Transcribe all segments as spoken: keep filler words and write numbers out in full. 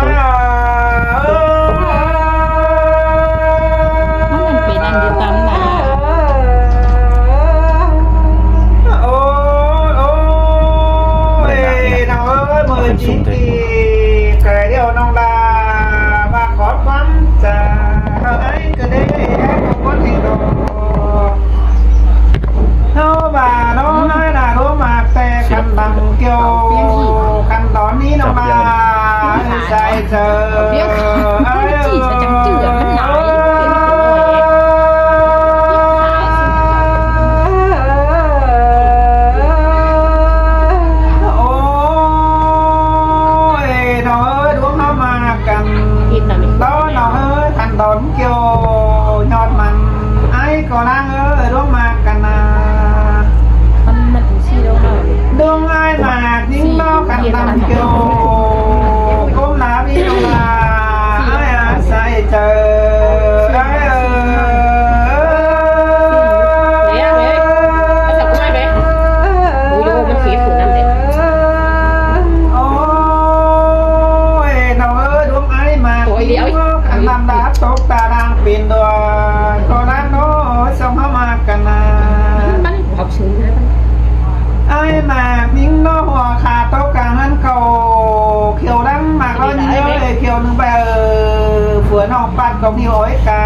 ꞌmắn ăn pên ăn đi tăm nả. Ôi, ôi, ôi, ꞌnọng ơi, ꞌmự ꞌchí kỉ cai điêu ꞌnọng đa, ꞌva khót ꞌquám chaư ꞌhới ꞌcứ đé, ꞌhới ꞌcứ ꞌquám đi đô. ꞌHáu ꞌva ꞌnọng ꞌhới đa ꞌluống ꞌmặc ꞌtẹ khăn đăm kiêu, khăn đón ní ꞌnọng đa, sai chaư. Ôi, ꞌnọng ơi, ꞌluống ꞌháo ꞌmặc căn. Đó ꞌnọng ơi, khăn đón kiêu, nhọt mẳn. Ái ꞌcọ ꞌláng ơi, ꞌluống ꞌmặc căn a. ꞌLuống ái ꞌmặc ꞌnhính ꞌnọ khăn đăm kiêu. ꞌCốm ꞌlá ꞌmí ꞌnọng đa. Ái a, sai chaư. Ái ơi. Ôi, ꞌnọng ơi, ꞌluống ái ꞌmặc ꞌnhính ꞌnọ khăn đăm đa tốc ta đang pên đua. ꞌCọ ꞌláng ꞌnọ, song ꞌháo ꞌmặc căn a. Ái ꞌmặc ꞌnhính ꞌnọ hua khả tốc ca ꞌngớn khảu, khiêu đắng ꞌmặc ꞌnọ ꞌnhính ơi, khiêu ꞌnưng ꞌva, ơ, phua ꞌnọng pắt ꞌcọ ꞌnị ói ca,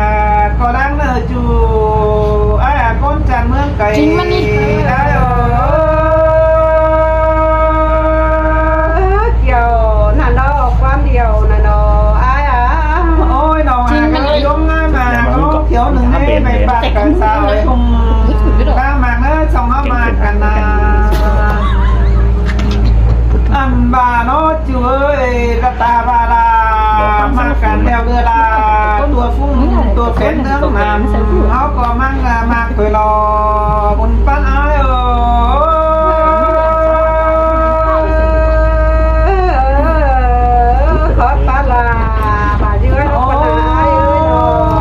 ꞌcọ đắng ꞌnớ ꞌchu. Ái a, ꞌcốn chăn ꞌmướng cai. Chính ꞌmắn ꞌnị. Ái ơ. Kiêu ꞌnặn ꞌnọ, ꞌquám điêu ꞌnặn ꞌnọ, ái a. Ôi, ꞌnọng a, chính ꞌmắn ꞌnị. ꞌLuống ái ꞌmặc ꞌnọ, khiêu ꞌnưng ꞌhế, ꞌmạy pắt ca sao ꞌlới ꞌhung. ꞌLá ꞌmặc ꞌnớ, song ꞌháo ꞌmặc căn a. Ăn ꞌva ꞌnọ ꞌchu ơi, cá ta ꞌva ꞌla, ꞌmặc căn ꞌlẹo ꞌlứa ꞌla, tua phung, tua phén ꞌnướng ꞌnặm, ꞌháu ꞌcọ ꞌmặc, ꞌmặc thôi lo, bun ꞌpắn ái ơ. Khót ꞌpắn ꞌla, ꞌva ꞌchư ái ꞌnọng ꞌpắn ꞌla ái ơi.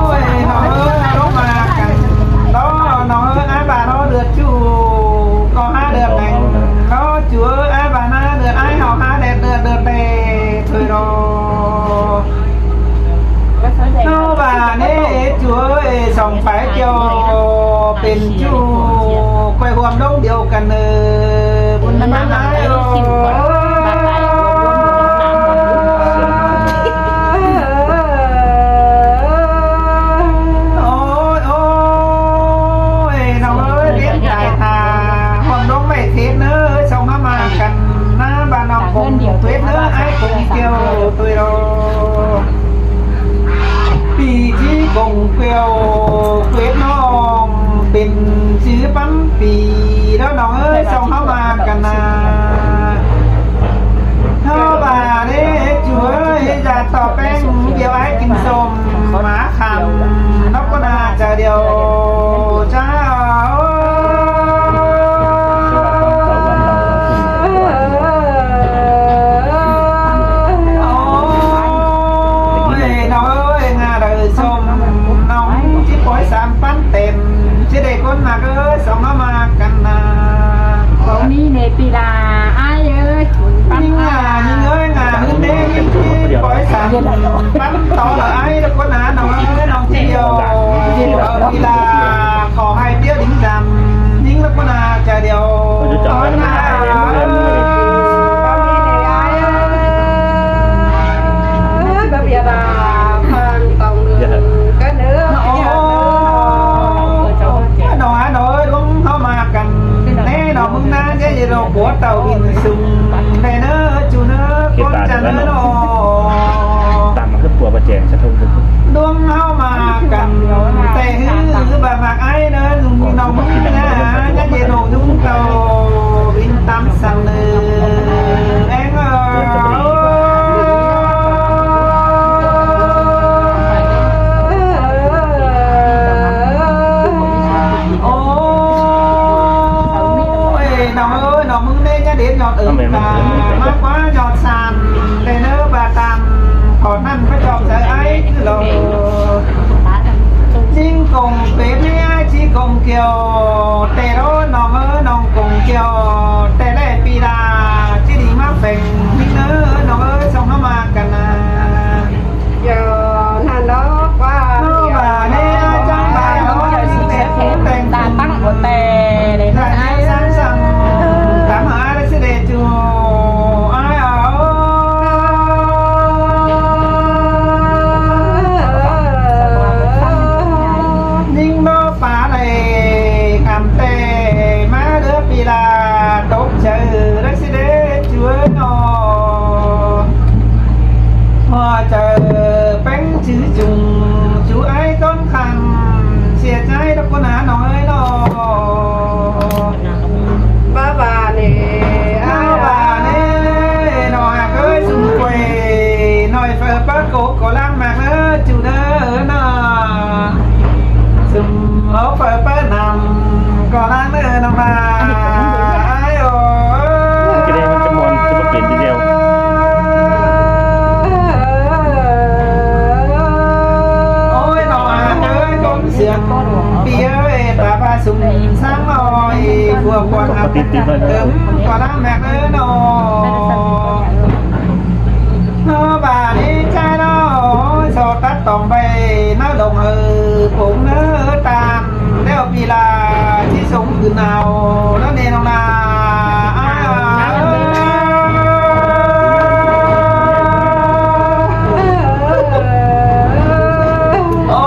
Ôi, ꞌnọng ơi, ꞌlống ꞌmặc căn, đó, ꞌnọng ơi, ái ꞌva ꞌnọ ꞌlượt ꞌchu, ꞌcọ hák ꞌlượt ꞌnặn, đó, ꞌchu ơi, ái ꞌva ꞌnọ ꞌlượt, ái ꞌháu hák ꞌlẹt ꞌlượt, ꞌlượt ꞌlẹt, thôi lo. ꞌHáu ꞌva ꞌnị ꞌchu ơi, song phái kiêu pên ꞌchu, ꞌquái ꞌhuôm ꞌlống điêu căn ơ, bun ꞌmắn ái ơ. Ôi, ôi, ꞌnọng ơi, ꞌliến cai tha, ꞌhuôm ꞌlống ꞌmạy thết ꞌnớ, song ꞌháo ꞌmặc căn ꞌnớ, ꞌva ꞌnọng ꞌcốn thết ꞌnớ, ái ꞌcốn kiêu ꞌtui lo. ꞌPi ꞌchí ꞌcốn kiêu, thết ꞌnọng pên ꞌchư ꞌpắn ꞌpi, đó ꞌnọng ơi, song ꞌháo ꞌmặc căn a. ꞌHáu ꞌva ꞌnị ꞌchu ơi, ꞌdệt ꞌto ꞌpéng, kiêu ái kin sôm, ꞌmá khăn, ꞌnọng ꞌcốn a chaư điêu, chao. Ôi, ꞌnọng ơi, ꞌnga đaư sôm, ꞌnọng ꞌchí pói sam ꞌpắn têm, ꞌchí đảy ꞌcốn ꞌmặc ơi, song ꞌháo ꞌmặc căn a. Báu ꞌmí ꞌnê ꞌpi ꞌla, ái ơi. ꞌNhính ꞌnga, ꞌnhính ơi, ꞌnga ꞌhướn đé, ꞌnhính ꞌchí pói sam ꞌpắn tó ꞌlạ ái, ꞌcốn a, ꞌnọng ơi, ꞌnọng ꞌchí điêu. Ơ, ꞌpi ꞌla, khỏ ꞌhại ꞌtiếu đính dăm, ꞌnhính ꞌlạ ꞌcốn a, chaư điêu. Ơ, ꞌnga. Ơ, ꞌnọng a, ꞌnọng ơi, ꞌlống ꞌháo ꞌmặc căn. ꞌNé ꞌnọng ꞌmướng ꞌná ꞌchí ꞌdệt ꞌlô búa tảu ꞌvịn sung. ꞌNé ꞌnớ, ꞌchu ꞌnớ, ꞌcốn chăn ꞌnớ ꞌnọ. ꞌLống ꞌháo ꞌmặc căn. Té ꞌhứ ꞌva ꞌmặc ái ꞌnớ, ꞌnọng ꞌmướng ꞌná, ꞌchí ꞌdệt ꞌlô ꞌnung tảu ꞌvịn tăm săn ꞌnớ. Éng ơ. Ôi, ꞌnọng ơi, ꞌnọng ꞌmướng ꞌnê ꞌnhá đên nhọt ứn ta, ꞌmá ꞌquá nhọt san, ꞌlẹo ꞌnớ ꞌva tam, khỏ ꞌnặn ꞌcọ chom chaư ái ꞌcứ lo. ꞌNhính công pê Cắp ꞌcốn hả ꞌnọng ơi ꞌnọ. Bá bà nê, bá bà nê, ꞌnọng ơi, sum quay ꞌnọi phở pá cốc ꞌcọ ꞌláng ꞌmặc ꞌnớ, ꞌchu ꞌnớ ꞌnọ. Sum ók phở pá năm ꞌcọ ꞌláng ꞌnớ ꞌnọng ꞌva. Ai ơ. Cái đấy ꞌmắn ꞌchớ ꞌmuôn, ꞌchớ báu pên video. Ôi, ꞌnọng ơi, ꞌcốn siêng pi ơi, ta ꞌva sum ꞌsướng ꞌnọi, phua ꞌquan ngắm tớm ꞌcọ ꞌláng ꞌmặc ꞌnớ ꞌnọ. ꞌNọ bà ꞌnị ꞌchái ꞌnọ, so tắt tỏng ꞌvạy ꞌnớ lông ơ, pông ꞌnớ tam, ꞌlẹo pi ꞌla ꞌchí sống khửn au ꞌnớ ꞌnê ꞌnọng ꞌna. Ôi,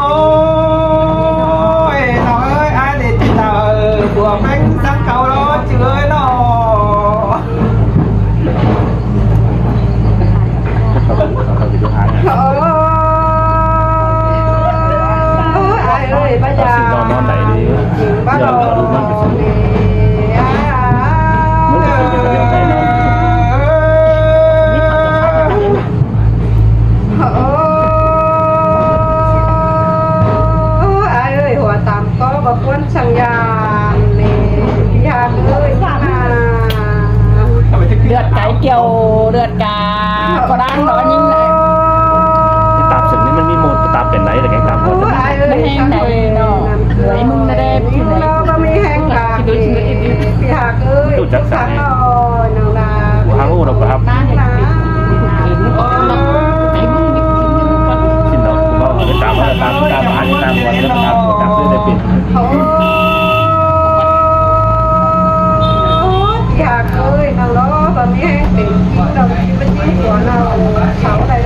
ꞌnọng ơi, ai để pi ꞌla ơ, phua ꞌpéng ꞌsướng cáu ꞌló ꞌchư ơi ꞌnọ. Ơ, ai ơi, bá Tao sì ꞌnọ ꞌnón đảy đi. Bá ꞌnọ đảy đi. Ơ, ai ơi, hua tam ꞌcó báu ꞌcốn săng dản ꞌnị, ꞌpi ꞌhặc ơi, ꞌnọng ꞌna. Lượt cái kiểu, lượt cả có đang nói nhưng lại cái tạp xứng đấy, ꞌmắn ꞌmí một cái tạp pên đảy là cái tạp của ai ơi, ꞌmắn ꞌheng đảy ꞌnọ. Người mưng nó đẹp thì đảy. Nó báu ꞌmí ꞌheng bạc ꞌnị, ꞌpi ꞌhặc ơi, ꞌchu chắc săng ꞌnọng ꞌna. Ủa, hăng ú đọc hắp. Xin đọc, ꞌcọ tạp, tạp, tạp, tạp, tạp, tạp, tạp, tạp, tạp, Ôi, ꞌpi ꞌhặc ơi, ꞌnọng ꞌnọ, báu ꞌmí ꞌheng pên ꞌchí, ꞌnọng ꞌchí báu ꞌchí ꞌcọ ꞌnọng, sau đảy